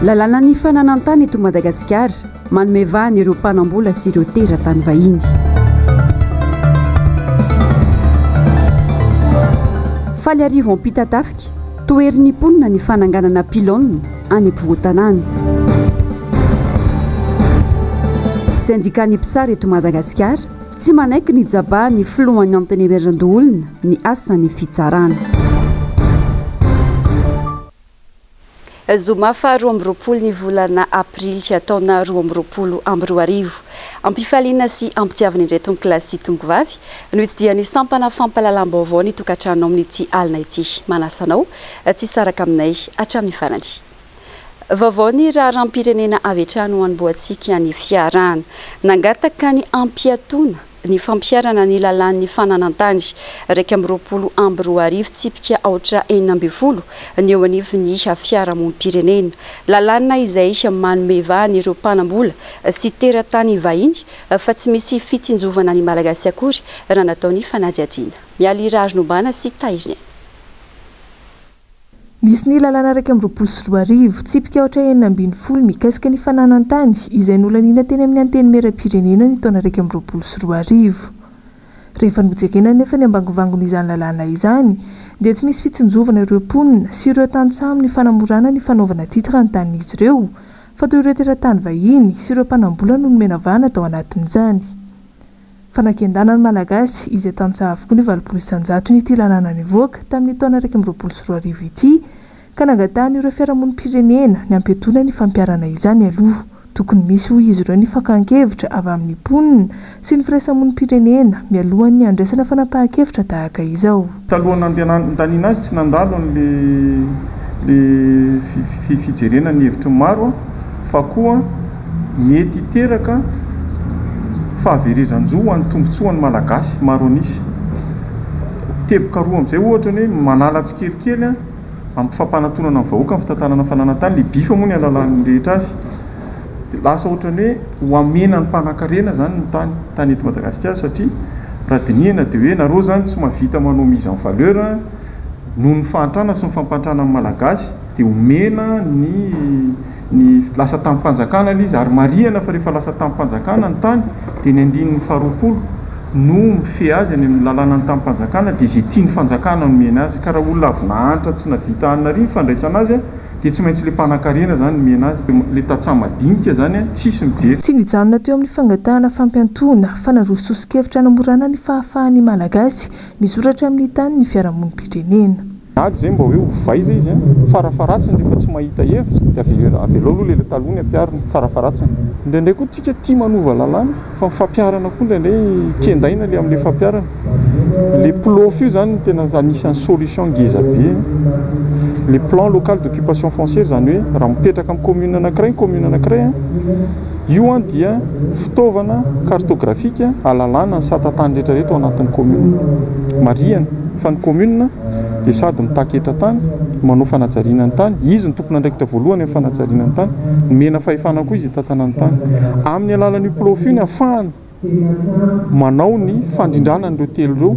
Lalànan'ny fananan-tany eto Madagasikara, manome vahana ireo mpanam-bola sy ireo teratany vahiny. Faly Arivo Ampitatafika, toherin'ny mponina ny fananganana pylône any ampovoan-tanàna. Sendikan'ny mpitsara eto Madagasikara, tsy manaiky ny jabahan'ny filohan'ny Antenimierandoholona ny asan'ny fitsarana. Zoma faha 22 ny volana aprily taona 2022. Ampifaliana sy ampitiavina indray tompokolahy sy tompokovavy no hitsidihan'ny sampana fampahalalam-baovao ny tokantranonao amin'ity alina ity. Manasa anao tsy hisaraka aminay hatramin'ny farany. Vaovao ny raharaham-pirenena avy hatrany ho hanombohantsika ny fiarahana. Nangataka ny hampiatoana ny fampiharana ny lalàn'ny fananan-tany 2021 tsipika aotra 16 ny eo anivon'ny fiarahamonim-pirenena. Lalàna izay manome vahana ireo mpanam-bola sy teratany vahiny fa tsy misy fitsinjovana ny Malagasy akory raha natao ny fanadihadiana. Mialy Raharinombana sy Tahiriniaina. Nisy ny lalàna 2021, tsipika aotra 16 mikasika ny fananan-tany izay nolaniana teny amin'ny Antenimierampirenena ny taona 2021. Rehefa nojerena anefa ny ambangovangon'izany lalàna izany dia tsy misy fitsinjovana ireo mponina sy ireo tantsaha amin'ny fanamorana ny fanaovana titre ny tanin'izy ireo fa toa ireo teratany vahiny sy ireo mpanam-bola no nomena vahana tao anatin'izany. Fanakendana ny Malagasy izay tantsaha avokoa ny 80 isan-jatony ity lalàna nivoaka tamin'ny taona 2021 ity ka nangatahan'ireo fiarahamonim-pirenena ny hampiatoana ny fampiharana izany aloha. Tokony misy hoy izy ireo ny fakan-kevitra avy amin'ny mponina sy ny firaisamonim-pirenena mialohan'ny handraisana fanapahan-kevitra tahaka izao. Talohan'ny nandaniana azy tsy nandalo an'le le fijerena ny hevitry ny maro fa koa mety hiteraka fahaverezan-jo ho an'ny tombontsoan'ny Malagasy maro an'isa. Teboka roa amin'izay ohatra ny hoe manala tsikelikely amin'ny fampanatonana ny vahoaka ny fitantanana fananan-tany, ilay bifa moa ny ahalalan'ny rehetra azy. Dia lasa ohatran'ny hoe ho hamena ny mpanankarena izany ny tany, tany eto Madagasikara satria raha dinihana dia hoe nareo izany tsy mahavita manao mise en valeur noho ny fahantrana sy ny fampantrana ny Malagasy dia omena ny ny lasa tanim-panjakana ilay izy ary marihana fa rehefa lasa tanim-panjakana ny tany dia ny andininy faharoapolo no mifehy azy any amin'ny lalànan'ny tanim-panjakana dia izay tian'ny fanjakana no omena azy ka raha olona avy nahantra tsy nahavita hanina ary ny fandraisana azy dia tsy maintsy ilay mpanankarena izany no omena azy, ilay tantsaha madinika izany tsisy mijery. Tsy nijanona teo amin'ny fangatahana fampiantoana fa naroso soso-kevitra hanamorana ny fahafahan'ny Malagasy misoratra amin'ny tany ny fiarahamonim-pirenena. Ady zay mba hoe ovay ilay izy an, farafaharatsiny rehefa tsy mahita hevitra dia avelao aloha ilay taloha ny ampiharina, farafaharatsiny. Indraindray koa tsika tia manova lalàna fa ny fampiharana koa indraindray kendaina ilay amin'ilay fampiharana. Ilay PLOF io zany no tena anisan'ny solution ngeza be an. Ilay plan local d'occupation foncière izany hoe raha mipetraka amin'ny commune anankiray ny commune anankiray an, io an dia fitaovana cartographique ahalalana ny sata tany rehetra rehetra ao anatin'ny commune. Marihana fa ny commune dia sady mitaky hetra tany, manao fanajariana ny tany, izy no tompon'andraikitra voalohany amin'ny fanajariana ny tany, nomena fahefana koa izy hitantana ny tany. Amin'ny alalan'io PLOF io ny ahafahana manao ny fandrindrana an'ireo telo ireo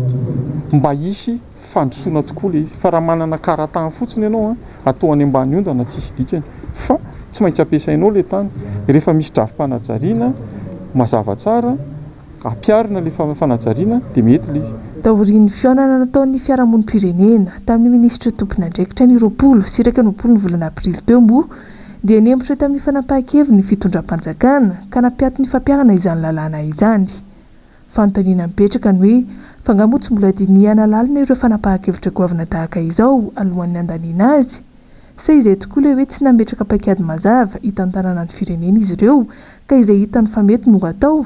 mba hisy fandrosoana tokoa ilay izy. Fa raha manana kara-tany fotsiny ianao, atao any ambany ondana tsisy dikany fa tsy maintsy ampiasainao ilay tany. Rehefa misy drafi-panajariana mazava tsara, Ampiharina ilay fanajariana dia mety ilay izy. Taorian'ny fihaonana nataon'ny fiarahamonim-pirenena tamin'ny minisitra tompon'andraikitra ny 2021 ny volana aprily teo moa dia nihemotra tamin'ny fanapahan-keviny ny fitondram-panjakana ka nampiato ny fampiharana izany lalàna izany. Fanontaniana mipetraka ny hoe fa angaha moa tsy mbola dinihana lalina ireo fanapahan-kevitra goavana tahaka izao alohan'ny handaniana azy? Sa izay tokoa ilay hoe tsy nametraka paikady mazava hitantanana ny firenena izy ireo ka izay hitany fa mety no atao?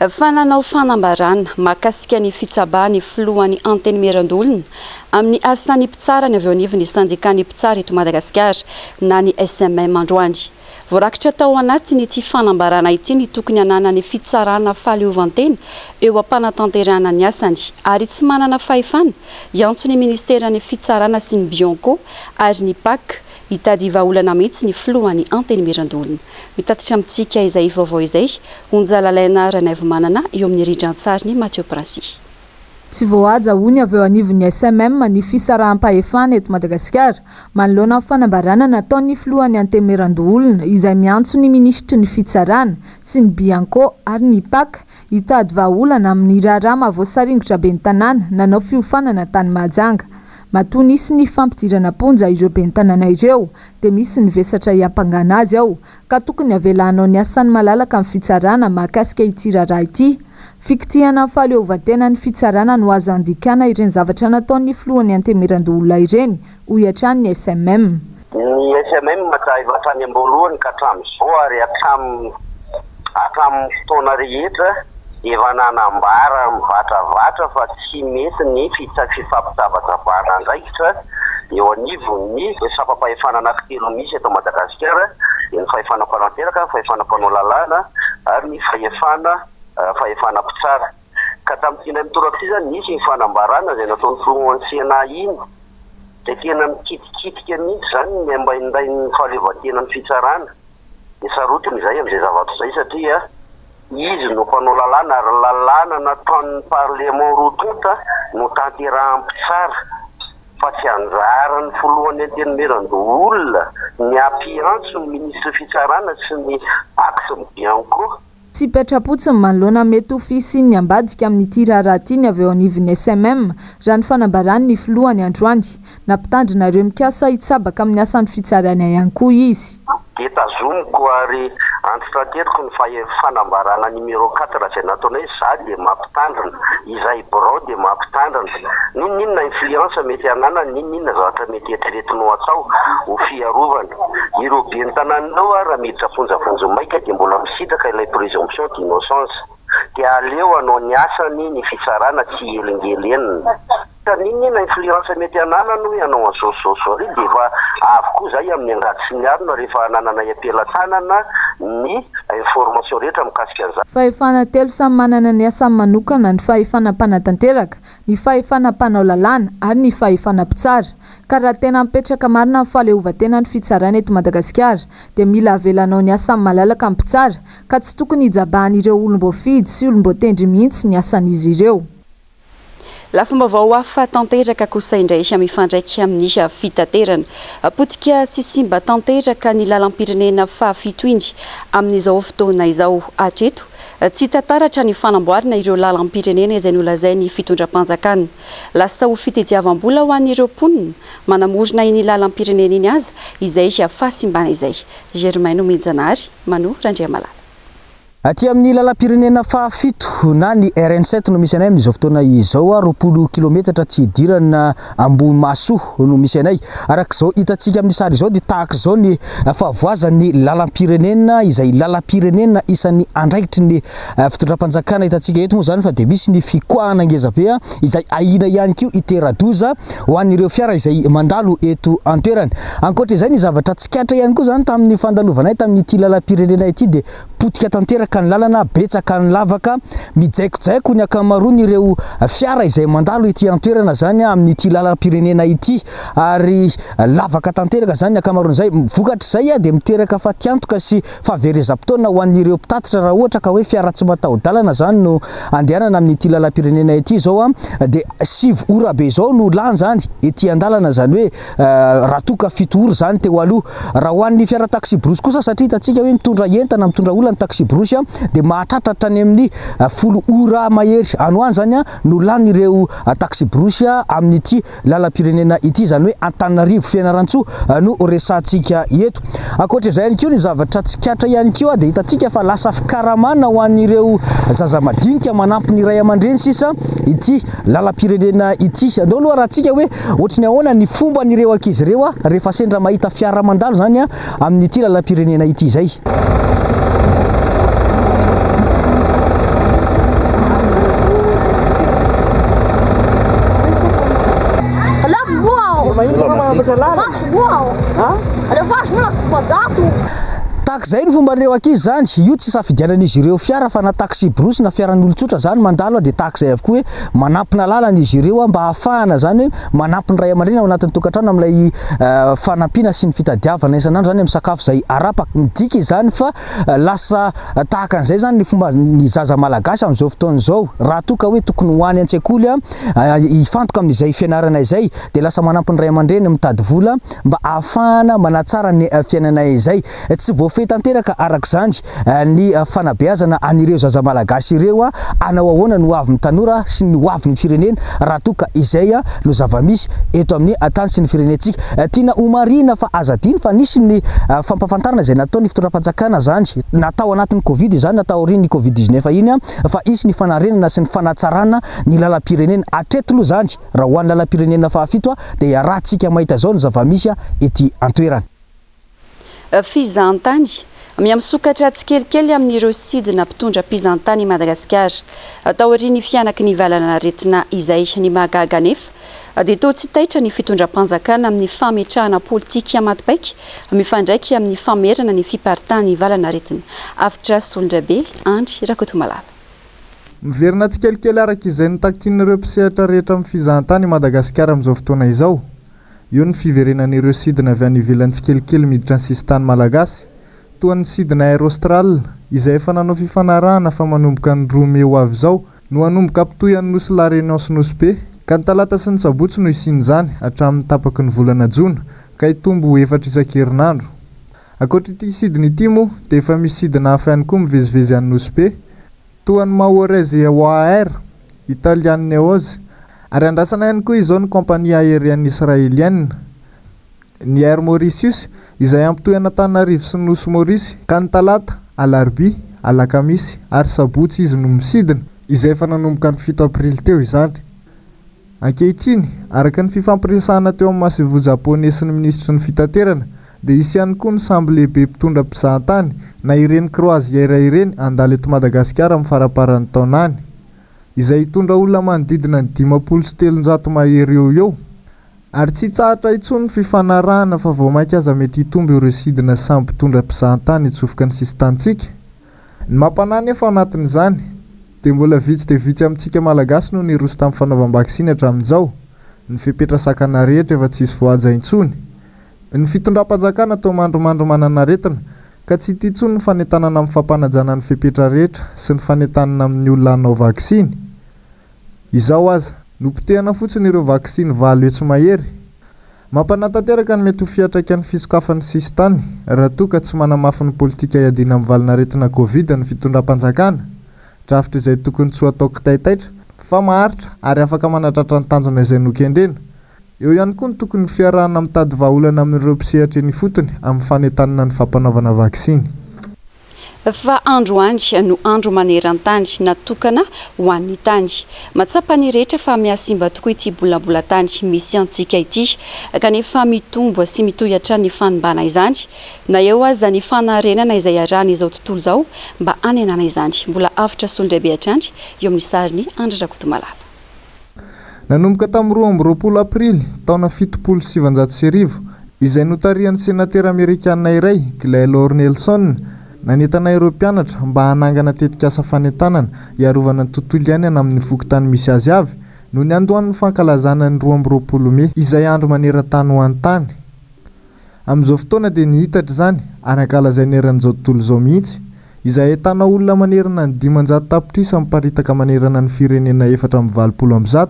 Fa nanao fanambarana mahakasika ny fitsabahan'ny filohan'ny Antenimierandoholona amin'ny asan'ny mpitsara ny avy eo anivon'ny sendikan'ny mpitsara eto Madagasikara na ny SMM androany. Voarakitra tao anatin'ity fanambarana ity ny tokony hananan'ny fitsarana fahaleovantena eo am-panatanterahana ny asany ary tsy manana fahefana hiantso ny ministeran'ny fitsarana sy ny Bianco ary ny Pac hitady vahaolana mihitsy ny filohan'ny Antenimierandoholona. Mitatitra amintsika izay vaovao izay Onja Lalaina Ranaivomanana eo amin'ny rindran-tsarin'i Mathieu Princi. Tsy voahaja hoy ny avy eo anivon'ny SMM ny fisaraham-pahefana eto Madagasikara manoloana ny fanambarana nataon'ny filohan'ny Antenimierandoholona izay miantso ny minisitry ny Fitsarana sy ny Bianco ary ny Pac hitady vahaolana amin'ny raharaha mahavoasaringotra ben'ny tanàna nanao fiofanana tany Mahajanga. Matoa nisy ny fampidirana am-ponja ireo ben'ny tanàna ireo dia misy ny vesatra hiampangana azy ao ka tokony avela hanao ny asany malalaka ny fitsarana mahakasika ity raharaha ity. Fikitihana ny fahaleovantenan'ny fitsarana no azo andikana ireny zavatra nataon'ny filohan'ny Antenimierandoholona ireny, hoy hatrany ny SMM. Ny SMM ka efa hatrany am-boalohany ka hatramin'izao ary hatramin'ny hatramin'ny fotoana rehetra efa nanambara mivatravatra fa tsy mety ny fifampitsabatsabahana andraikitra eo anivon'ny sampam-pahefana anankitelo misy eto Madagasikara dia ny fahefana mpananteraka, ny fahefana mpanao lalàna ary ny fahefana fahefana mpitsara. Ka tamin'ity indray mitoraka ity izany nisy iny fanambarana izay nataon'ny filohan'ny Sénat iny dia tena mikitikitika mihitsy izany ny ambaindain'ny fahaleovantenan'ny fitsarana. Dia sarotiny izay amin'izay zavatra izay satria izy no mpanao lalàna ary lalàna nataon'ny parlement roa tonta no tanterahan'ny mpitsara fa tsy anjaran'ny filohan'ny antenimierandoholona ny hampiantso ny minisitry ny fitsarana sy ny Pac sy ny Bianco. Tsy hipetra-potsiny manoloana mety ho fisian'ny ambadika amin'ity raharaha ity ny avy eo anivon'ny SMM, raha ny fanambaran'ny filohany androany. Nampitandrina ireo mikasa hitsabaka amin'ny asan'ny fitsarana ihany koa izy. Dia tazomiko ary antitrateriko ny fanambarana numéro 4 izay nataonay, za dia mampitandrina, izahay birao dia mampitandrina, n'inon'inona influence mety hananany, n'inon'inona zavatra mety eritreretinao atao ho fiarovana ireo ben'ny tanàna ireo ary raha miditra am-ponja vonjimaika dia mbola misitraka ilay présomption d'innocence dia aleo hanao ny asany ny fitsarana tsy hihelingelenina. Ka n'inon'inona influence mety hananany hoe hanao an'izao sy izao sy izao ary dia efa avy koa izahay amin'ny angady sy ny harona rehefa hanananay am-pelatanana ny information rehetra mikasika an'izany. Fahefana telo samy manana ny asany manokana ny fahefana mpanatanteraka, ny fahefana mpanao lalàna ary ny fahefana mpitsara. Ka raha tena mipetraka marina ny fahaleovantenan'ny fitsarana eto Madagasikara dia mila avela hanao ny asany malalaka ny mpitsara ka tsy tokony hijabahan'ireo olom-boafidy sy olom-boatendry mihitsy ny asan'izy ireo. Lafim-baovao hafa tanteraka kosa indray mifandraika amin'ny fitaterana. Potika sy simba tanteraka ny lalam-pirenena fahafito iny amin'izao fotoana izao. Hatreto, tsy hita taratra ny fanamboarana ireo lalam-pirenena izay nolazain'ny fitondram-panjakana. Lasa ho fitediavam-bola ho an'ireo mponina manamorona iny lalam-pirenena iny aza izay fahasimbana izay. Germain Nomenjanahary, Mano Randriamalala. Aty amin'ny lalam-pirenena fahafito na ny RN 7 no misy anay amin'izao fotoana izao, 20 kilometatra tsy hidirana Ambohimahasoa no misy anay. Araka izao hitantsika amin'ny sary izao dia tahaka izao ny fahavoazan'ny lalam-pirenena izay lalam-pirenena isan'ny andraikitry ny fitondram-panjakana hitantsika eto moa izany fa dia misy ny fikoahana ngezabe izay ahiana ihany koa hitera-doza ho an'ireo fiara izay mandalo eto an-toerana. Ankoatra izay ny zavatra tsikaritra ihany koa izany tamin'ny fandalovanay tamin'ity lalam-pirenena ity dia Potika tanteraka ny lalana, betsaka ny lavaka, mijaikojaiko ny ankamaroan'ireo fiara izay mandalo ety an-toerana izany amin'ity lalam-pirenena ity ary lavaka tanteraka izany ny ankamaroan'izay. Vokatr'izay dia miteraka fatiantoka sy fahaverezam-potoana ho an'ireo mpitatitra raha ohatra ka hoe fiara tsy mataho-dalana izany no andehanana amin'ity lalam-pirenena ity izao dia 9 ora be izao no lany izany ety an-dalana izany hoe raha toa ka 7 ora izany teo aloha. Raha ho an'ny fiara taxi-brousse kosa satria hitantsika hoe mitondra entana, mitondra olona ny taxi-brousse dia mahatratra hatrany amin'ny 10 ora mahery any ho any izany no lanin'ireo taxi-brousse amin'ity lalam-pirenena ity, izany hoe Antananarivo Fianarantsoa no resahantsika eto. Ankoatra izay ihany koa ny zavatra tsikaritra ihany koa dia hitantsika fa lasa fikaramana ho an'ireo zaza madinika manampy ny ray aman-dreny sisa ity lalam-pirenena ity. Andao aloha arahantsika hoe Ohatry ny ahoana ny fomban'ireo ankizy ireo rehefa sendra mahita fiara mandalo izany amin'ity lalam-pirenena ity izay? Tahaka Tahak'izay ny fomban'ireo ankizy izany, io tsy isafidianan'izy ireo fiara fa na taxi-brousse na fiaran'olon-tsotra izany mandalo dia tahak'izay avokoa hoe manampina lalana izy ireo mba hahafahana izany hoe manampy ny ray aman-dreny ao anatin'ny tokantrano amin'ilay fanampiana sy ny fitadiavana isan'andro izany amin'ny sakafo izay arapaka. Midika izany fa lasa tahaka an'izay izany ny fomba ny zaza malagasy amin'izao fotoana izao raha toa ka hoe tokony ho any an-tsekoly hifantoka amin'izay fianarana izay dia lasa manampy ny ray aman-dreny mitady vola mba ahafahana manatsara ny fiainana izay. Tsy voafehy tanteraka araka izany ny fanabeazana an'ireo zaza malagasy ireo hanao ahoana ny hoavin'ny tanora sy ny hoavin'ny firenena raha toa ka izay no zava-misy eto amin'ny tany sy ny firenentsika. Tiana homarihina fa aza adino fa nisy ny fampahafantarana izay nataon'ny fitondram-panjakana izany na tao anatin'ny covid izany na taorian'ny covid 19 iny fa hisy ny fanarenana sy ny fanatsarana ny lalam-pirenena. Hatreto aloha izany Raha ho an'ny lalam-pirenena fahafito dia iarahantsika mahita izao ny zava-misy ety an-toerana. Fizahantany, Mihamisokatra tsikelikely amin'ireo sidina mpitondra mpizahantany i Madagasikara. Taorian'ny fihanaky ny valanaretina izay. Ny mahagaga anefa dia toa tsy taitra ny fitondram-panjakana amin'ny fametrahana politika maty paika mifandraika amin'ny famerana ny fiparitahan'ny valanaretina. Avotra Solondrabe, Andry Rakotomalala. Miverina tsikelikely araka izay notakian'ireo mpisehatra rehetra amin'ny fizahantany i Madagasikara amin'izao fotoana izao. Eo ny fiverenan'ireo sidina avy any ivelany tsikelikely miditra ny sisintany malagasy, toa ny sidina Air Austral, izay efa nanao fifanarahana fa manomboka ny roa mey ho avy izao no hanomboka hampitohy an'i Nosy La Réunion sy Nosy Be, ka ny talata sy ny sabotsy no hisian'izany hatramin'ny tapaky ny volana jona, ka hitombo ho efatra isan-kerinandro. Ankoatra ity sidina ity moa dia efa misy sidina hafa ihany koa mivezivezy any Nosy Be, toa an'i Mahorais EOAR, Italian Neos, ary andrasana ihany koa izao ny compagnie aérienne israélienne, ny Air Mauritius, izay hampitohy an'Antananarivo sy Nosy Maorisy, ka ny talata, alarobia, alakamisy ary sabotsy izy no misidina, izay efa nanomboka ny fito aprily teo izany. Ankehitriny, araka ny fifampiresahana teo amin'ny masoivoho Japoney sy ny minisitry ny fitaterana, dia hisy ihany koa ny sambo lehibe mpitondra mpizahantany na ireny croisière ireny handalo eto Madagasikara amin'ny faramparan'ny taona any, izay hitondra olona manodidina ny 350 mahery eo ho eo. Ary tsy hitsahatra intsony ny fifanarahana fa vao mainka aza mety hitombo ireo sidina sy sambo mpitondra mpizahantany hitsofoka ny sisintanintsika. Ny mampanahy anefa ao anatin'izany dia mbola vitsy dia vitsy amintsika Malagasy no niroso tamin'ny fanaovam-baksiny hatramin'izao. Ny fepetra sakana rehetra efa tsisy voahaja intsony. Ny fitondram-panjakana toa mandrimandry manana aretina ka tsy hita intsony ny fanentanana amin'ny fampanajana ny fepetra rehetra sy ny fanentanana amin'ny olona hanao vaksiny. Izao aza, nopotehana fotsiny ireo vaksiny 800 mahery. Mampanahy tanteraka ny mety ho fiantraikan'ny fisokafan'ny sisintany raha toa ka tsy manamafy ny politika hiadiana amin'ny valanaretina Covid ny fitondram-panjakana. Drafitra izay tokony tsy ho atao kitaitaitra fa maharitra ary afaka manatratra ny tanjona izay nokendrena. Eo ihany koa ny tokony ho fiarahana mitady vahaolana amin'ireo mpisehatra eny ifotony amin'ny fanentanana ny fampanaovana vaksiny. Fa androany no andro maneran-tany natokana ho an'ny tany. Mahatsapa ny rehetra fa mihasimba tokoa ity bolabolan-tany misy antsika ity, kanefa mitombo sy mitohy hatrany ny fanimbana izany, na eo aza ny fanarenana izay arahan'izao tontolo izao mba hanenana izany. Mbola avotra Solondraibe hatrany eo amin'ny sarin'i Andry Rakotomalala. Nanomboka tamin'ny 22 Aprily, taona 1970, izay notarihan'ny senatera amerikana iray, Gaylord Nelson, nanentana ireo mpianatra mba hanangana tetikasa fanentanana hiarovana ny tontolo iainana amin'ny fokontany misy azy avy, no niandohan'ny fankalazana ny 22 Mey, izay andro maneran-tany ho an'ny tany. Amin'izao fotoana dia nihitatra izany ary ankalazaina eran'izao tontolo izao mihitsy, izay ahitana olona manerana ny 500 tapitrisa miparitaka manerana ny firenena 184.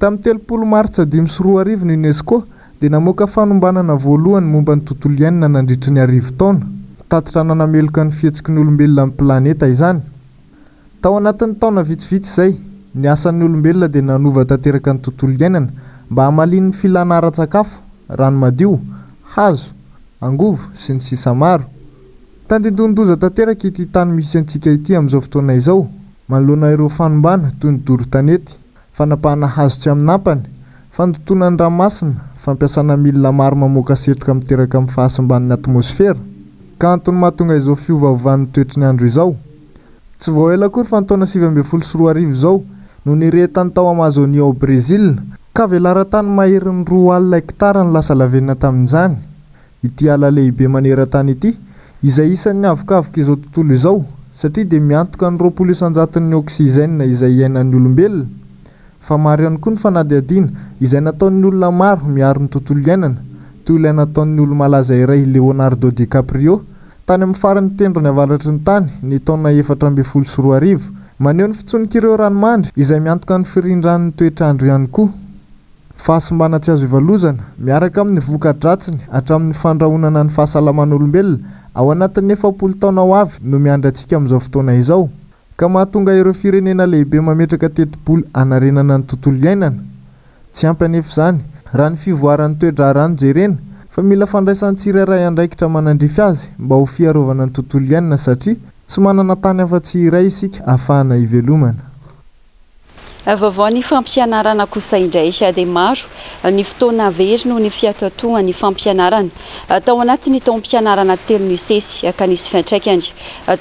Tamin'ny 30 martsa 2005 ny Unesco dia namoaka fanombanana voalohany momba ny tontolo iainana nandritry ny arivo taona, tatitra nanameloka ny fihetsiky ny olombelona amin'ny planeta izany. Tao anatin'ny taona vitsivitsy izay, ny asan'ny olombelona dia nanova tanteraka ny tontolo iainana mba hamaliany ny filàna ara-tsakafo, rano madio, hazo, angovo, sy ny sisa maro. Tandindonin-doza tanteraka ity tany misy antsika ity amin'izao fotoana izao, manoloana ireo fanimbana toy ny doro tanety, fanapahana hazo tsy amin'ampany, fandotoana ny ranomasina, fampiasana milina maro mamoaka setroka miteraka amin'ny fahasimban'ny atmosfera, ka antony mahatonga izao fiovaovan'ny toetry ny andro izao. Tsy vao ela akory fa ny taona 2019 izao no nirehetan'ny tao Amazonia ao Brezila, ka velaran-tany maherin'ny 20 hektara no lasa lavenona tamin'izany. Ity ala lehibe maneran-tany ity, Izay isan'ny havokavoka izao tontolo izao, satria dia miantoka ny 20 isan-jaton'ny oxygène izay iainan'ny olombelona. Fa maro ihany koa ny fanadihadiana izay nataon'ny olona maro miaro ny tontolo iainana, toy ilay nataon'ny olo-malaza iray Leonardo DiCaprio, tany amin'ny faran'ny tendrony avaratry ny tany ny taona 2014, maneho ny fitsonik'ireo ranomandry izay miantoka ny firindran'ny toetr'andro ihany koa. Fahasimbana tsy azo ivalozana, miaraka amin'ny voka-dratsiny hatramin'ny fandrahonana ny fahasalaman'olombelona ao anatin'ny 40 taona ho avy no miandry antsika amin'izao fotoana izao. Ka mahatonga ireo firenena lehibe mametraka tetibola hanarenana ny tontolo iainana. Tsy ampy anefa izany, raha ny fivoaran'ny toe-draharaha no jerena, fa mila fandraisan'ny tsirairay andraikitra manandrify azy mba ho fiarovana ny tontolo iainana satria tsy manana tany afa-tsy iray isika ahafahana hivelomana. Vaovao ny fampianarana kosa indray dia maro ny fotoana very noho ny fiatoatoan'ny fampianarana tao anatin'ny taom-pianarana telo nisesy ka nisy fiantraikany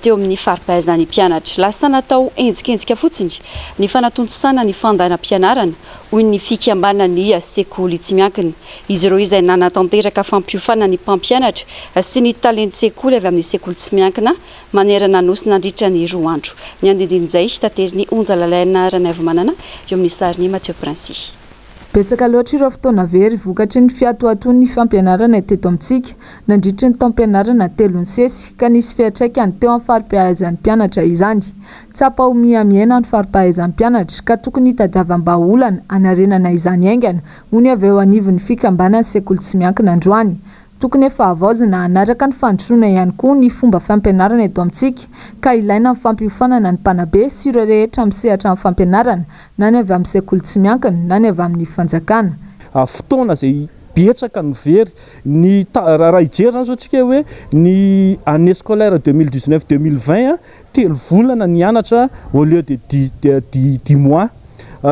teo amin'ny fari-pahaizan'ny mpianatra. Lasa natao henjikenjika fotsiny ny fanatontosana ny fandaharam-pianarana hoy ny fikambanan'ny sekoly tsy miankina. Izy ireo izay nanatanteraka fampiofanana ny mpampianatra sy ny talen-tsekoly avy amin'ny sekoly tsy miankina manerana Nosy nandritra ny roa andro. Ny andindin'izay, taterin'i Onja Lalaina Ranaivomanana eo amin'ny sarin'i Mathieu Princi. Betsaka loatra ireo fotoana very vokatry ny fiatoatoan'ny fampianarana teto amintsika nandritry ny taom-pianarana telo nisesy ka nisy fiantraikany teo amin'ny fari-pahaizan'ny mpianatra izany. Tsapa ho miha-mihena ny fari-pahaizan'ny mpianatra ka tokony hitadiavam-bahaolana hanarenana izany haingana, hoy ny avy eo anivon'ny fikambanan'ny sekoly tsy miankina androany. Tokony efa havaozina hanaraka ny fandrosoana ihany koa ny fomba fampianarana eto amintsika ka ilaina ny fampiofanana ny mpanabe sy ireo rehetra misehatra amin'ny fampianarana na ny avy amin'ny sekoly tsy miankina na ny avy amin'ny fanjakana. Fotoana izay betsaka no very, ny raha hijery izany izao tsika hoe ny année scolaire 2019 2020 telo volana nianatra au lieu de dix mois,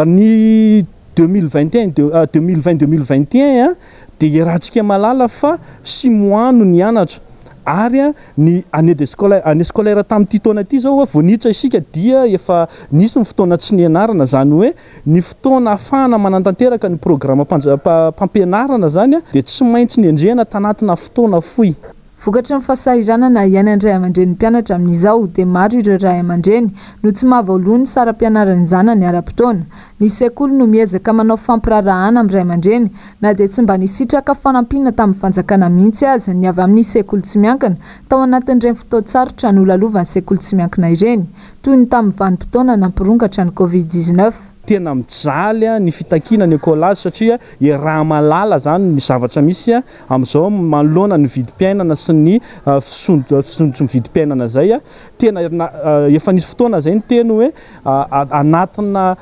ny 2021 2020 2021 dia iarahantsika mahalala fa six mois no nianatra ary ny année de scolaire année scolaire tamin'ity taona ity izao vao niditra isika dia efa nisy ny fotoana tsy nianarana, izany hoe ny fotoana ahafahana manatanteraka ny programme-pampianarana izany dia tsy maintsy niendrehana tanatina fotoana fohy. Vokatry ny fahasahiranana iainan'ny ray aman-drenin'ny mpianatra amin'izao dia maro ireo ray aman-dreny no tsy mahavoaloa ny saram-pianaran'ny zanany ara-potoana. Ny sekoly no miezaka manao fampiraharahana amin'ny ray aman-dreny na dia tsy mba nisitraka fanampiana tamin'ny fanjakana mihitsy aza ny avy amin'ny sekoly tsy miankina tao anatin'ireny fotoan-tsarotra nolalovan'ny sekoly tsy miankina ireny toy ny tamin'ny vanim-potoana nampirongatra ny Covid 19. Tena mijaly ny fitakiana ny écolage satria iaraha-mahalala izany ny zavatra misy amin'izao manoloana ny vidim-piainana sy ny fisondrotry ny vidim-piainana izay. Tena efa nisy fotoana izay niteny hoe anatina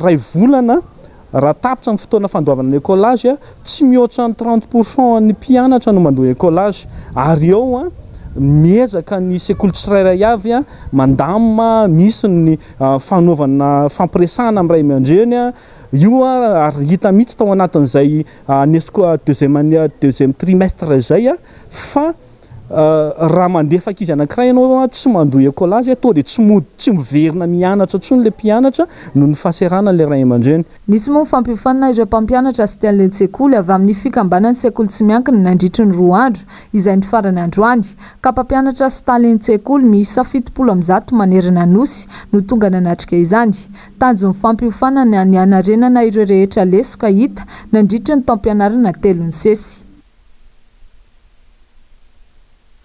iray volana raha tapitra ny fotoana fandoavana ny écolage, tsy mihoatra ny trente pour cent an'ny mpianatra no mandoa écolage ary eo miezaka ny sekoly tsirairay avy mandamina, misy ny fanaovana fampiresahana amin'ny ray aman-dreny io ary hita mihitsy tao anatin'izay année sco-, deuxième année, deuxième trimestre izay fa raha mandefa ankizy anankiray ianao tsy mandoa écolage tonga dia tsy mody, tsy miverina mianatra intsony ilay mpianatra noho ny fahaseranan'ilay ray aman-dreny. Nisy moa ny fampiofanana ireo mpampianatra sy talen-tsekoly avy amin'ny fikambanan'ny sekoly tsy miankina nandritry ny roa andro izay nifarana androany, ka mpampianatra sy talen-tsekoly miisa 170 manerana ny Nosy no tonga nanatrika izany. Tanjon'ny fampiofanana ny hanarenana ireo rehetra lesoka hita nandritry ny taom-pianarana telo nisesy.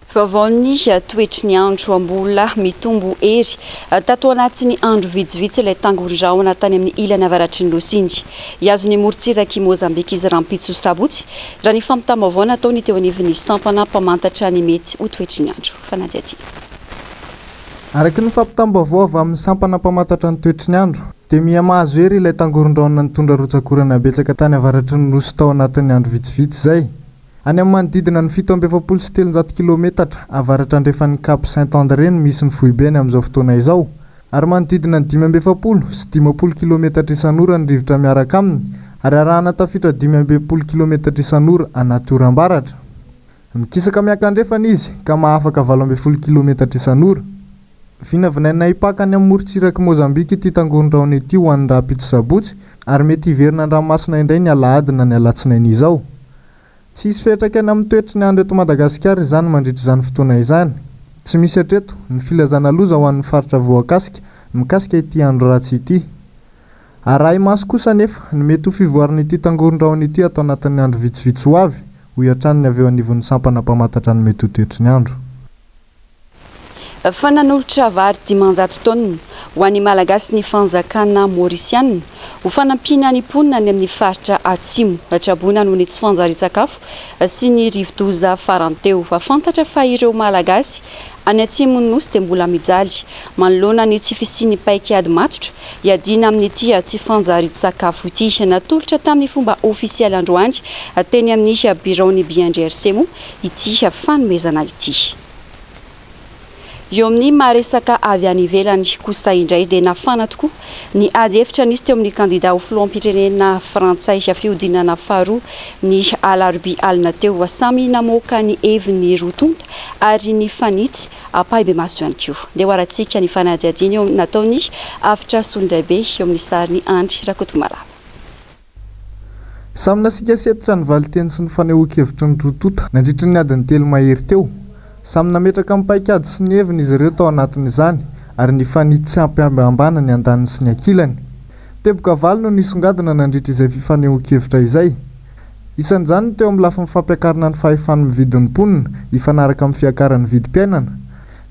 Vaovaon'ny toetry ny andro mbola mitombo hery tato anatin'ny andro vitsivitsy ilay tangoron-drahona tany amin'ny ilany avaratry ny Nosy iny. Hihazo ny morontsirak'i Mozambika izy rahampitso sabotsy, raha ny fampitam-baovao nataony teo anivon'ny sampana mpamantatra ny mety ho toetry ny andro. Fanadihadiana. Araka ny fampitam-baovao avy amin'ny sampana mpamantatra ny toetry ny andro, dia miha mahazo hery ilay tangoron-drahona nitondra rotsak'orana betsaka tany avaratry ny Nosy tao anatin'ny andro vitsivitsy izay. Any amin'ny manodidina ny 347 kilaometatra avaratra andrefan'ny Cap Saint André no misy ny foibeny amin'izao fotoana izao, ary manodidina ny 145 kilaometatra isan'ora ny rivotra miaraka aminy, ary arahana tafiotra 65 kilaometatra isan'ora anaty oram-baratra. Mikisaka miankandrefana izy ka mahafaka 18 kilaometatra isan'ora. Vinavinaina hipaka any amin'ny morontsirak'i Mozambika ity tangoron-drahona ity ho an'ny rahampitso sabotsy, ary mety hiverina an-dranomasina indray ny alahady na ny alatsinainy izao. Tsy hisy fiantraikany amin'ny toetry ny andro eto Madagasikara izany mandritra izany fotoana izany. Tsy misy hatreto ny filazana loza ho an'ny faritra voakasika mikasika ity andro ratsy ity. Arahi-maso kosa anefa ny mety ho fivoaran'ity tangoron-drahona ity ato anatin'ny andro vitsivitsy ho avy, hoy hatrany ny avy eo anivon'ny sampana mpamantatra ny mety ho toetry ny andro. Fa nanolotra vary 500 taonina ho an'ny Malagasy ny fanjakana Maorisiana ho fanampiana ny mponina any amin'ny faritra Atsimo. Traboina noho ny tsy fanjarian-tsakafo sy ny rivodoza farany teo. Fantatra fa ireo Malagasy any atsimon'ny Nosy dia mbola mijaly manoloana ny tsy fisian'ny paik'ady matotra hiadiana amin'ity tsy fanjarian-tsakafo ity. Natolotra tamin'ny fomba ofisialy androany teny amin'ny biraon'ny BNGRC moa ity fanomezana ity. Eo amin'ny maha resaka avy any ivelany kosa indray dia nafana tokoa ny ady hevitra nisy teo amin'ny kandida ho filoham-pirenena frantsay fihodinana faharoa ny alarobia alina teo. Samy namoaka ny heviny roa tonta ary nifanitsy ampahibemaso ihany koa. Ndeha ho arahantsika ny fanadihadiana eo nataon'i Avotra Solondraibe eo amin'ny sarin'i Andry Rakotomalala. Samy nasiaka setotra ny valinteny sy ny fanehoan-kevitry ny roa tonta nandritry ny adiny telo mahery teo. Samy nametraka ny paikady sy ny heviny izy ireo tao anatin'izany ary nifanitsy tsy ampihambahambana ny andaniny sy ny ankilany. Teboka valo no nisongadina nandritra izay fifanehoan-kevitra izay. Isan'izany ny teo amin'ny lafiny fampiakarana ny fahefan'ny mividy ny mponina hifanaraka amin'ny fiakaran'ny vidim-piainana,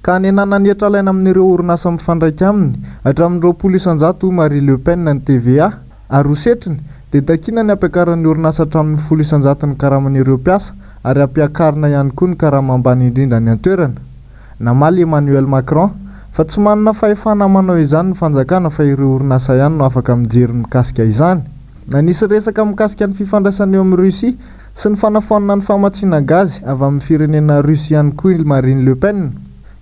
ka hanenana ny hetra alaina amin'ireo orinasa mifandraika aminy hatramin'ny 20% hoy Marie Le Pen ny TVA. Ary ho setriny, dia takiana ny hampiakaran'ny orinasa hatramin'ny 10% ny karaman'ireo mpiasa ary hampiakarina ihany koa ny karama ambany indrindra any an-toerana. Namaly i Emmanuel Macron, fa tsy manana fahefana manao izany ny fanjakana fa ireo orinasa ihany no afaka mijery ny mikasika izany. Nanisy resaka mikasika ny fifandraisana eo amin'i Russie sy ny fanafoanana ny famatsiana gazy avy amin'ny firenena Russe ihany koa i Marine Le Pen.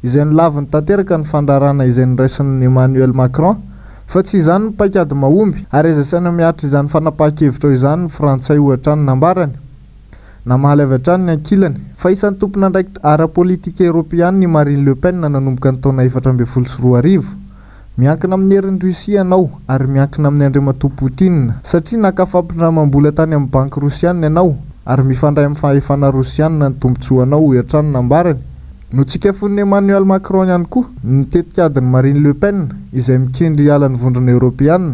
izay nolaviny tanteraka ny fandrarana izay noraisin'i Emmanuel Macron, fa tsy izany ny paikady mahomby, ary aiza saina mihatra izany fanapahan-kevitra izany ny Frantsay hoy hatrany ny nambarany. Namaly avy hatrany ny ankilany, fa isan'ny tompon'andraikitra ara-politika Eoropeanina i Marine Le Pen nanomboka ny taona 2014. Miankina amin'ny herin'i Russie ianao ary miankina amin'i Andriamatoa Poutine satria naka fampindramam-bola tany amin'ny banky Rosiana ianao ary mifandray amin'ny fahefana Rosiana ny tombontsoanao hoy hatrany nambarany. Notsikafonin'i Emmanuel Macron ihany koa ny tetikadin'i Marine Le Pen izay mikendry hiala ny Vondrona Eoropeana.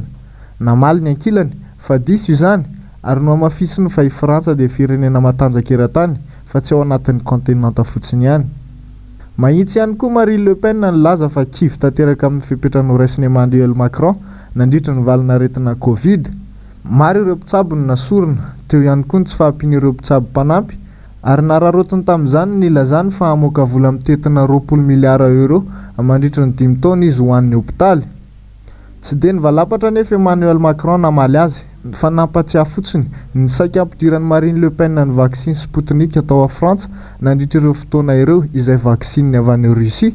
Namaly ny ankilany fa diso izany ary nohamafisiny fa i Frantsa dia firenena matanjaka eran-tany fa tsy ao anatin'ny kaontinanta fotsiny ihany. Mahitsy ihany koa Marine Le Pen nilaza fa kivy tanteraka amin'ny fepetra noraisin'i Emmanuel Macron nandritra ny valin'aretina Covid. Maro ireo mpitsabo no nasorina, teo ihany koa ny tsy fahampian'ireo mpitsabo mpanampy, ary nararaotiny tamin'izany ny nilazany fa hamoaka vola mitentina 20 miliara euros mandritra ny dimy taona izy ho an'ny hopitaly. Tsy dia nivalapatra anefa Emmanuel Macron namaly azy, fa nampatsiahy fotsiny ny saika hampidiran'i Marine Le Pen ny vaksiny Sputnik tao Frantsa nandritra ireo fotoana ireo, izay vaksiny avy any Russie.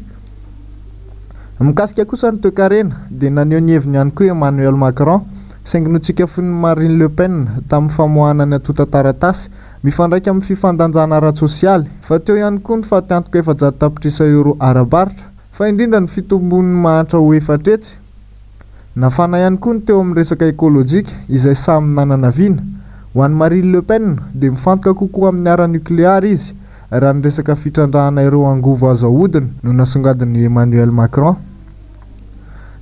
Mikasika kosa ny toekarena, dia naneho ny heviny ihany koa Emmanuel Macron, saingy notsikafonin'i Marine Le Pen tamin'ny famoahana ny antontan-taratasy mifandraika amin'ny fifandanjana ara-tsosialy, fa teo ihany koa ny fatiantoka 400 tapitrisa euros ara-barotra, Fa indrindra ny fitombon'ny mahantra ho efatra hetsy. Nafana ihany koa ny teo amin'ny resaka ekolojika izay samy nanana vina. Ho an'i Marine Le Pen dia mifantoka kokoa amin'ny ara-nukleary izy raha ny resaka fitrandrahana ireo angovo azo ahodina no nasongadin'i Emmanuel Macron.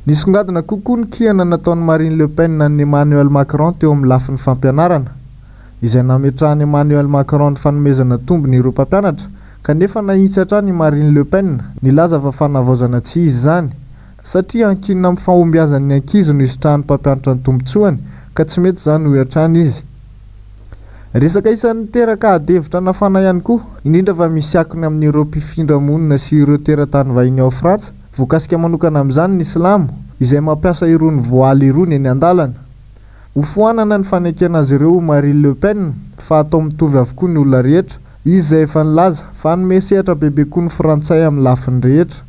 Nisongadina kokoa ny kiana nataon'i Marine Le Pen an'i Emmanuel Macron teo amin'ny lafiny fampianarana, izay nametrahan'i Emmanuel Macron ny fanomezana tombony ireo mpampianatra Kanefa nahitsy hatrany i Marine Le Pen, nilaza fa fanavaozana tsy izy izany, satria ankinina amin'ny fahombiazan'ny ankizy no isitrahan'ny mpampianatra ny tombontsoany, ka tsy mety izany hoy hatrany izy. Resaka isan'ny niteraka adihevitra nafana ihany koa, indrindra fa misy akony amin'ireo mpifindra monina sy ireo teratany vahiny ao Frantsa, voakasika manokana amin'izany ny silamo, izay mampiasa irony voaly irony eny an-dalana. Hofoanana ny fanekena azy ireo ho Marine Le Pen fa atao mitovy avokoa ny olona rehetra, izy izay efa nilaza fa hanome sehatra bebe koa ny Frantsay amin'ny lafiny rehetra.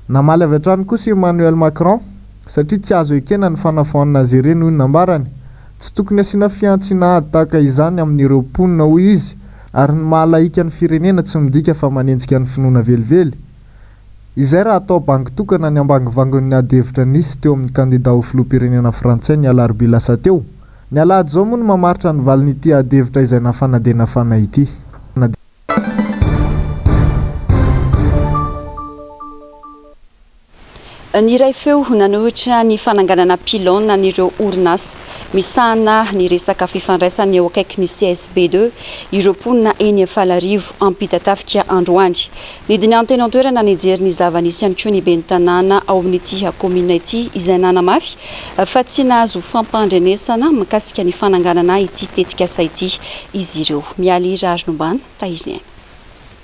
Namaly avy hatrany kosa i Emmanuel Macron satria tsy azo ekena ny fanafoanana azy ireny hoy ny nambarany. Tsy tokony asiana fihantsiana ady tahaka izany amin'ireo mponina hoy izy ary ny maha lahika ny firenena tsy midika fa manenjika ny finoana velively. Izay raha atao bango tokana ny ambangovangon'ny ady hevitra nisy teo amin'ny kandida ho filoham-pirenena frantsay ny alarobia lasa teo. Ny alahady izao moa no mamaritra ny valin'ity adihevitra izay nafana dia nafana ity. Niray feo nanohitra ny fananganana pylône an'ireo orinasa misahana ny resaka fifandraisana eo akaikin'ny CSB ii ireo mponina eny Falarivo Ampitatafika androany. Nidina teny an-toerana nijery ny zava-nisy ihany koa ny ben'ny tanàna ao amin'ity kaominina ity izay nanamafy fa tsy nahazo fampandrenesana mikasika ny fananganana ity tetikasa ity izy ireo. Mialy Raharinombana, Tahiry ny aina.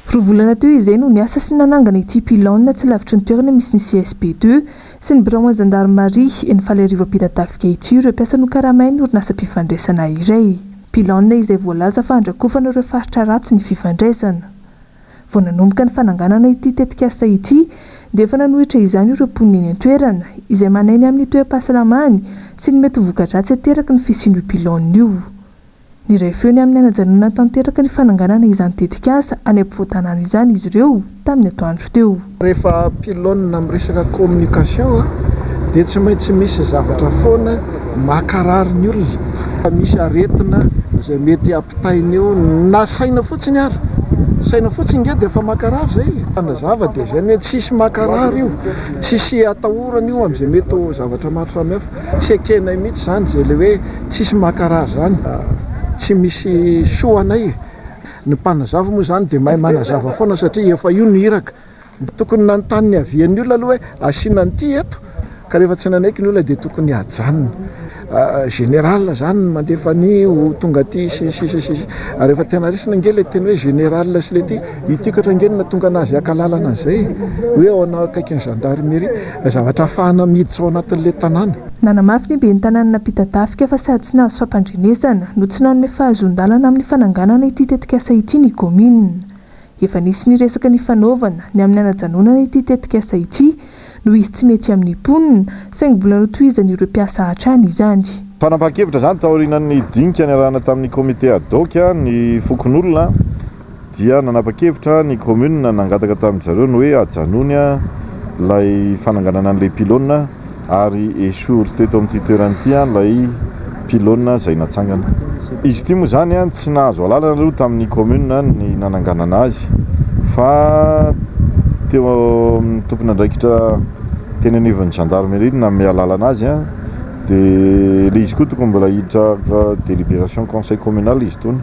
Roa volana teo izay no niasa sy nanangana ity pylône tsy lavitry ny toerana misy ny CSB ii sy ny biraon'ny zandarimaria eny Falarivo Ampitatafika ity ireo mpiasa nokaramain'ny orinasam-pifandraisana iray. Pylône izay voalaza fa handrakofana ireo faritra ratsy ny fifandraisana. Vao nanomboka ny fananganana ity tetikasa ity dia efa nanohitra izany ireo mponina eny an-toerana izay manahy ny amin'ny toe-pahasalamany sy ny mety ho voka-dratsy ateraky ny fisian'io pylône io. Niray feo ny amin'ny hanajanonana tanteraka ny fananganana izany tetikasa any ampovoan-tanàna izany izy ireo tamin'ny atoandro teo. Rehefa pylône amin'ny resaka communication dia tsy maintsy misy zavatra foana mankarary ny olona. Misy aretina izay mety ampitaina eo na saina fotsiny ary. Saina fotsiny nge dia efa mankarary izay e. Manazava dia izay ny hoe tsisy mankarary io, tsisy atahorana io amin'izay mety ho zavatra maro samihafa. Tsy ekenay mihitsy izany izay ilay hoe tsisy mankarary izany. Tsy misy soa anay e. Ny mpanazava moa izany dia mahay manazava foana satria efa io no iraka. Tokony nanontany ny avian'ny olona aloha hoe asiana an'ity eto ka rehefa tsy nanaiky ny olona dia tokony hajanona. Général izany no mandefa ny ho tonga aty sy ny sisa sy ny sisa. Ary rehefa tena resina ange ilay teny hoe général sy ilay ity, ity ange no nahatonga an'azy haka lalana an'izay e. Hoe ao akaikin'ny gendarmerie. Zavatra ahafahana miditra ao anatin'ilay tanàna. Nanamafy ny ben'ny tanànan'Ampitatafika fa sady tsy nahazo fampandrenesana no tsy nanome fahazoan-dalana amin'ny fananganana ity tetikasa ity ny kaominina. Efa nisy ny resaka nifanaovana ny amin'ny hanajanonana ity tetikasa ity noho izy tsy mety amin'ny mponina, saingy mbola notohizan'ireo mpiasa hatrany izany. Fanapahan-kevitra izany taorianan'ny dinika niarahana tamin'ny comité ad hoc ny fokonolona. Dia nanapa-kevitra ny commune nangataka tamin-dry zareo ny hoe ajanony ilay fananganana an'ilay pylône ary esory teto amin'ity toerana ity ilay pylône izay natsangana. Izy ity moa izany tsy nahazo alalana aloha tamin'ny commune ny nananganana azy fa teo amin'ny tompon'andraikitra teny anivon'ny gendarmerie no nanome alalana azy dia ilay izy koa tokony mbola hiditra délibération conseil communal izy itony.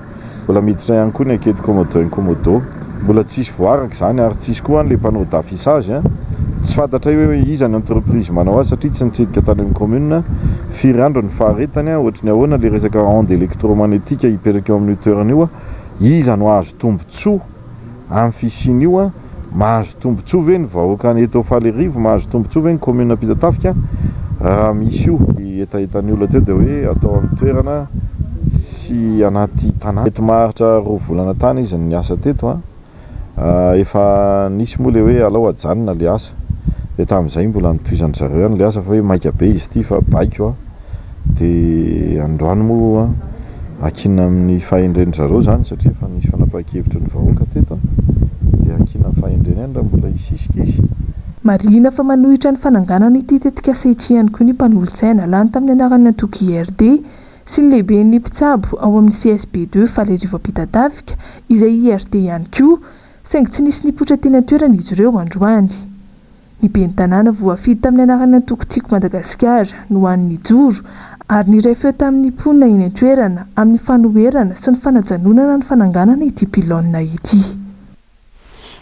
Mbola miditra ihany koa ny ankety Komodo in Komodo. Mbola tsisy voaraka izany ary tsisy koa any le panneau d'affichage an. Tsy fantatray hoe iza ny entreprise manao azy satria tsy nitsidika tany amin'ny commune. Firy andro ny faharetany an, ohatry ny ahoana le resaka onde électromagnétique hipetraka eo amin'io toerana io an. Iza no hahazo tombotsoa amin'ny fisian'io an. Mahazo tombotsoa ve ny vahoaka any eto Falerivo, mahazo tombotsoa ve ny commune Ampitatafika raha misy io? Ny hetahetan'ny olona teo dia hoe atao amin'ny toerana tsy anaty tanàna. Mety maharitra roa volana tany izy no niasa teto an! Efa nisy moa ilay hoe alao ajanona ilay asa. Dia tamin'izay mbola notohizan-dry zareo ihany ilay asa fa hoe maika be izy ity fa baiko an! Dia androany moa ankinina amin'ny fahendren-dry zareo izany satria efa nisy fanapahan-kevitry ny vahoaka teto dia ankinina amin'ny fahendreny ihany raha mbola hisisika izy. Marihina fa manohitra ny fananganana ity tetikasa ity ihany koa ny mpanolotsaina lany tamin'ny anaran'ny antoko IRD sy ny lehiben'ny mpitsabo ao amin'ny CSB ii Falerivo Ampitatafika izay IRD ihany koa saingy tsy nisy nipoitra teny an-toerana izy ireo androany. Ny ben'ny tanàna voafidy tamin'ny anaran'ny antoko Tiako Madagasikara no hany nijoro ary niray feo tamin'ny mponina eny an-toerana amin'ny fanoherana sy ny fanajanonana ny fananganana ity pylône ity.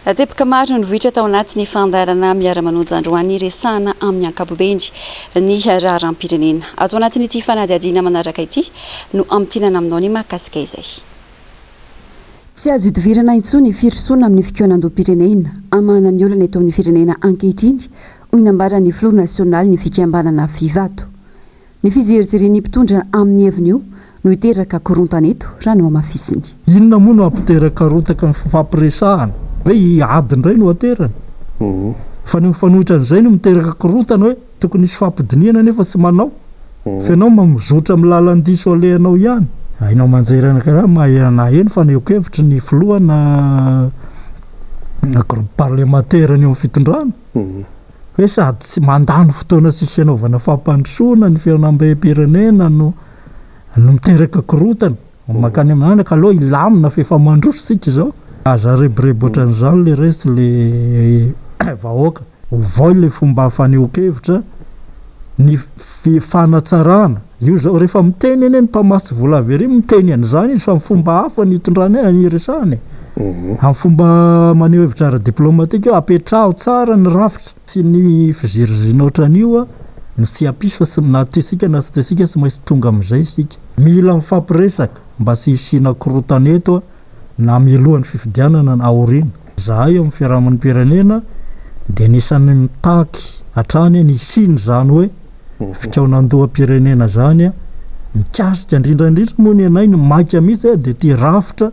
Teboka maro no nivoitra tao anatin'ny fandaharana Miara-manonja androany resahana amin'ny ankapobeny ny raharaham-pirenena. Ato anatin'ity fanadihadiana manaraka ity no hamintinana aminao ny mahakasika izay. Tsy azo ihodivirana intsony ny firosoana amin'ny fikaonandoham-pirenena hamahana ny olana eto amin'ny firenena ankehitriny, hoy nambaran'ny filoha nasionalin'ny fikambanana Fivato. Ny fijerijerian'ny mpitondra amin'ny heviny io no hiteraka korontana eto, raha nohamafisiny. Inona moa no hampiteraka rotaka ny fifampiresahana? Hoe ady indray no aterany? Fa ny mifanohitra an'izay no miteraka korontana hoe Tokony hisy fampidinihana nefa tsy manao. Fa ianao mizotra amin'ny lalan-diso alehanao ihany. Hainao manjery anakaraha naheno fanehoan-kevitry ny filoha na groupe parlementaire ny eo amin'ny fitondrana hoe sady tsy mandany fotoana tsisy hanaovana fampandrosoana ny fihaonambem-pirenena no. no miteraka korontana. Mankany amin'ny anaka aloha hilamina fa efa mandroso isika izao. Aza rebireby ohatran'izany le resy le vahoaka. Ovao le fomba fanehoan-kevitra, ny fanatsarana. Io zao rehefa miteny anie ny mpamasy vola avy ery miteny an'izany izy fa amin'ny fomba hafa ny itondrany azy, ny iresahany e. Amin'ny fomba maneho hevitra ara-diplomatika hoe apetraho tsara ny rafitra. Tsy ny fiziriziriana ohatran'io no tsy hampisy fa tsy na tiantsika na tsy tiantsika tsy maintsy tonga amin'izay isika. Mila mifampiresaka mba tsy hisiana korontana eto na mialohan'ny fifidianana na aoriana. Izahay eo amin'ny fiarahamonim-pirenena dia anisan'ny mitaky hatrany ny hisian'izany hoe fikaonandoham-pirenena izany mikasika indrindra indrindra moa ny anay ny maika mihitsy dia ity rafitra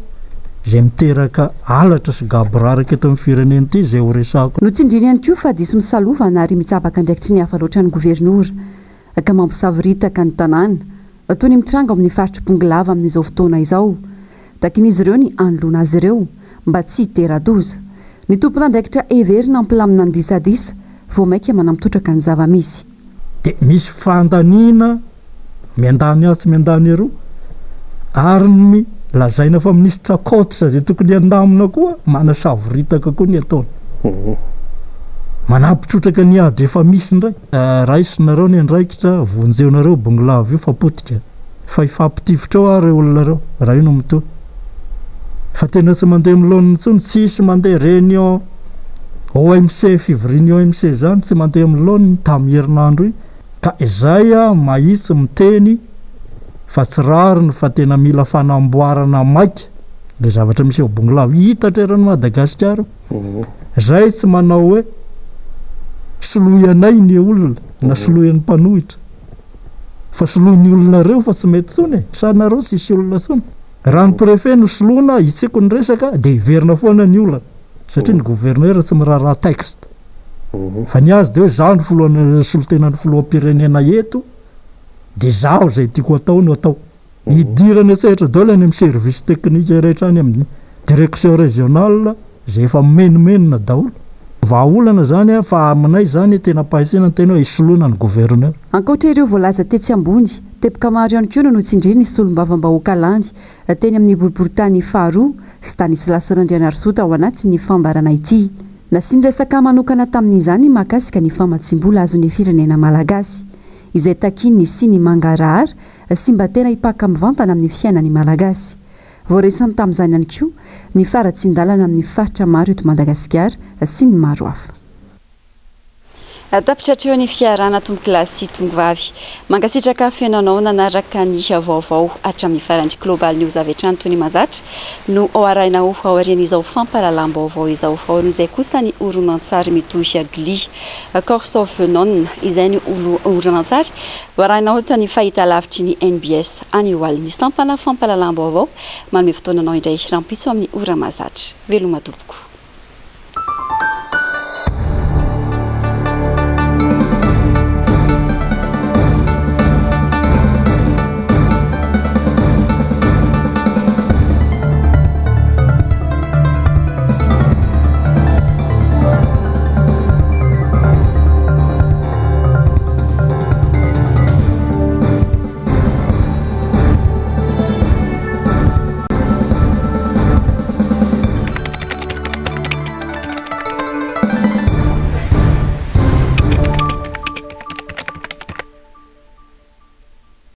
izay miteraka halatra sy gaboraraka eto amin'ny firenena ity izay ho resahako. Notsindriany ihany koa fa diso misalovana ary mitsabaka andraikitry ny hafa loatra ny governora ka mampisavoritaka ny tanàna, toy ny mitranga ao amin'ny faritr'i Bongolava amin'izao fotoana izao. Takin'izy ireo ny hanoloana azy ireo mba tsy hitera-doza. Ny tompon'andraikitra heverina hampilamina ny disadisa vao mainka manampitrotraka ny zava-misy. Dia misy fandaniana miandany atsy miandany eroa ary ny lazaina fa minisitra coach izay tokony handamina koa manasavoritaka koa ny ataony. Manampy trotraka ny ady efa misy indray. Raisonareo ny andraikitra, vonjeonareo Bongolava io fa potika. Fa hifampitifitra eo ary ireo olona ireo raha io no mitohy. Fa tena tsy mandeha amin'ny laoniny intsony, tsisy mandeha réunion OMC, fivorian'ny OMC izany tsy mandeha amin'ny laoniny tamin'ny herinandro iny. Ka izay aho mahitsy miteny fa tsy rariny fa tena mila fanamboarana maika ilay zavatra misy ao Bongolava. Hitatra eran'i Madagasikara io. Izay tsy manao hoe soloy anay ny olona na soloy an'ny mpanohitra. Fa soloy ny olona reo fa tsy mety tsony e! Sa nareo tsisy olona tsony? Raha ny préfet no soloina hitsiko ny resaka dia hiverina foana ny olana satria ny gouverneur tsy miraharaha texte fa ny azy dia hoe zaho no filohan'ny solontenan'ny filoham-pirenena eto dia zaho izay tiako atao no atao. Hidirana sehatra daholo any amin'ny service technique rehetra any amin'ny direction régionale izay efa mimenomenona daholo. Vahaolana izany fa aminay izany tena ampahatsiana ny tena hoe hisoloana ny gouverneur. Ankoatra ireo voalaza tetsy ambony, teboka maro ihany koa no notsindrin'ny solombavambahoaka lany teny amin'ny boriborintany faharoa, Stanislas Randrianarisoa tao anatin'ny fandaharana ity. Nasiany resaka manokana tamin'izany mahakasika ny famatsiam-bola azon'ny firenena malagasy, izay takian'ny sy ny mangarahara sy mba tena hipaka mivantana amin'ny fiainan'ny Malagasy. Voaresany tamin'izany ihany koa ny faharatsian-dalana amin'ny faritra maro eto Madagasikara sy ny maro hafa. Tapitra hatreo ny fiarahana tompokolahy sy tompovavy. Mankasitraka feno anao nanaraka ny vaovao hatramin'ny farany. Global News avy hatrany toy ny mahazatra no ho arahinao aorian'izao fampahalalam-baovao izao. Aorian'izay kosa ny horonantsary mitohy Glee. Course of None izay ny horonantsary Ho arahinao eto ny fahitalavitry ny NBS anio alina. Ny sampana fampahalalam-baovao manome fotoana anao indray rahampitso amin'ny ora mahazatra. Veloma tompoko.